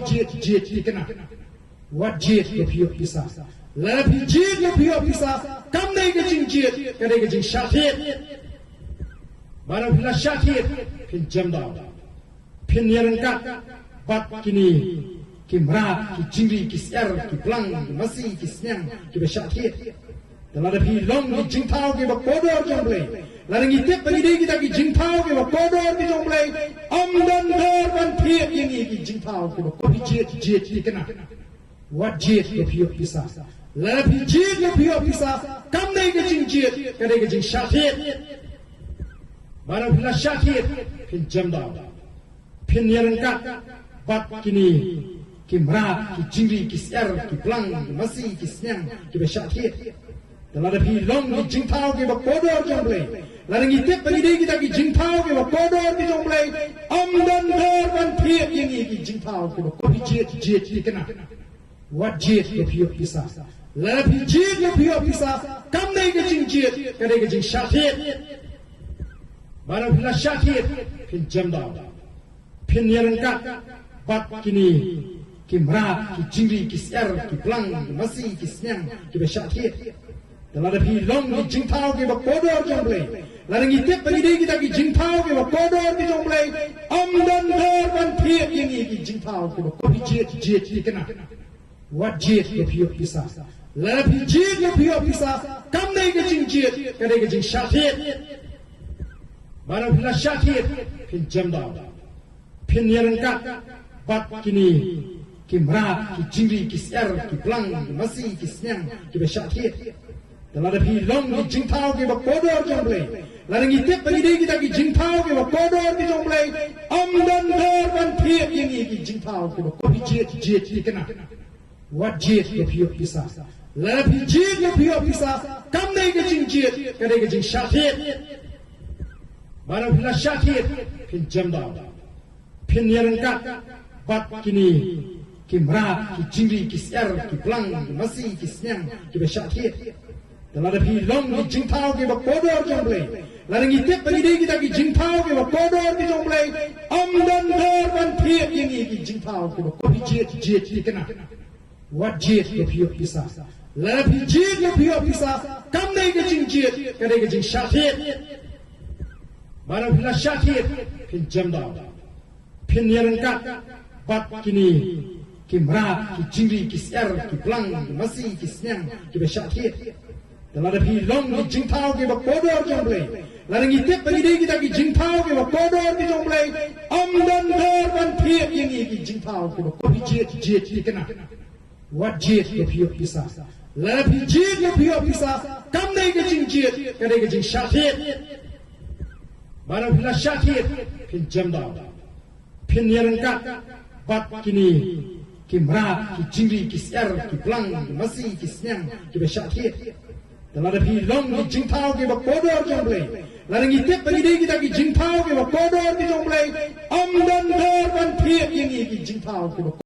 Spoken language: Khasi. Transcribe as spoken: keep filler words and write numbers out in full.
Jied, jied tikna. Wat jied ïa phi ïoh pisa. Lada phi jied ïa phi ïoh pisa, kam dei ka jingjied, ka dei ka jingshah thied. Bad lada phi la shah thied, phin jem daw. Phin ïaryngkat bad kine ki mrad, ki jingri, ki syiar, ki blang, ki masi, ki sniang, kiba shah thied. Te lada phi long ki jingthaw kiba kordor jong U Blei, lada ngi tip ba ngi dei kita ki jingthaw kiba kordor ki jong U Blei, ym don bor ban thied ïa ngi ki jingthaw kiba kordor. Phi jied, jied tikna. Wat jied ïa phi ïoh pisa. Lada phi jied ïa phi ïoh pisa, kam dei ka jingjied, ka dei ka jingshah thied. Bad lada phi la shah thied, phin jem daw. Phin ïaryngkat bad kine ki mrad, ki jingri, ki syiar, ki blang, ki masi, ki sniang, kiba shah thied. Te lada phi long ki jingthaw kiba kordor jong U Blei, lada ngi tip ba ngi dei kita ki jingthaw kiba kordor ki jong U Blei, ym don bor ban thied ïa ngi ki jingthaw kiba kordor. Phi jied, jied tikna. Wat jied ïa phi ïoh pisa. Lada phi jied ïa phi ïoh pisa, kam dei ka jingjied, ka dei ka jingshah thied. Bad lada phi la shah thied, phin jem daw. Phin ïaryngkat bad kine ki mrad, ki jingri, ki syiar, ki blang, ki masi, ki sniang, kiba shah thied. Te lada phi long ki jingthaw kiba kordor jong U Blei, lada ngi tip ba ngi dei kita ki jingthaw kiba kordor ki jong U Blei, ym don bor ban thied ïa ngi ki jingthaw kiba kordor. Phi jied, jied tikna. Wat jied ïa phi ïoh pisa. Lada phi jied ïa phi ïoh pisa, kam dei ka jingjied, ka dei ka jingshah thied. Bad lada phi la shah thied, phin jem daw. Phin ïaryngkat bad kine ki mrad, ki jingri, ki syiar, ki blang, ki masi, ki sniang, kiba shah thied. Te lada phi long ki jingthaw kiba kordor jong U Blei, lada ngi tip ba ngi dei kita ki jingthaw kiba kordor ki jong U Blei, ym don bor ban thied ïa ngi ki jingthaw kiba kordor. Phi jied, jied tikna. Wat jied ïa phi ïoh pisa. Lada phi jied ïa phi ïoh pisa, kam dei ka jingjied, ka dei ka jingshah thied. Bad lada phi la shah thied, phin jem daw. Phin ïaryngkat bad kine ki mrad, ki jingri, ki syiar, ki blang, ki masi, ki sniang, kiba shah thied. Te lada phi long ki jingthaw kiba kordor jong U Blei, lada ngi tip ba ngi dei kita ki jingthaw kiba kordor ki jong U Blei, ym don bor ban thied ïa ngi ki jingthaw kiba kordor. Phi jied, jied tikna. Wat jied ïa phi ïoh pisa. Lada phi jied ïa phi ïoh pisa, kam dei ka jingjied, ka dei ka jingshah thied. Bad lada phi la shah thied, phin jem daw. Phin ïaryngkat bad kine ki mrad, ki jingri, ki syiar, ki blang, ki masi, ki sniang, kiba shah thied. Te lada phi long ki jingthaw kiba kordor jong U Blei, lada ngi tip ba ngi dei kita ki jingthaw kiba kordor ki jong U Blei, ym don bor ban thied ïa ngi ki jingthaw kiba kordor. Phi jied, jied tikna. Wat jied ïa phi ïoh pisa. Lada phi jied ïa phi ïoh pisa, kam dei ka jingjied, ka dei ka jingshah thied. Bad lada phi la shah thied, phin jem daw. Phin ïaryngkat bad kine ki mrad, ki jingri, ki syiar, ki blang, ki masi, ki sniang, kiba shah thied. Te lada phi long ki jingthaw kiba kordor jong U Blei, lada ngi tip ba ngi dei kita ki jingthaw kiba kordor ki jong U Blei, ym don bor ban thied ïa ngi ki jingthaw kiba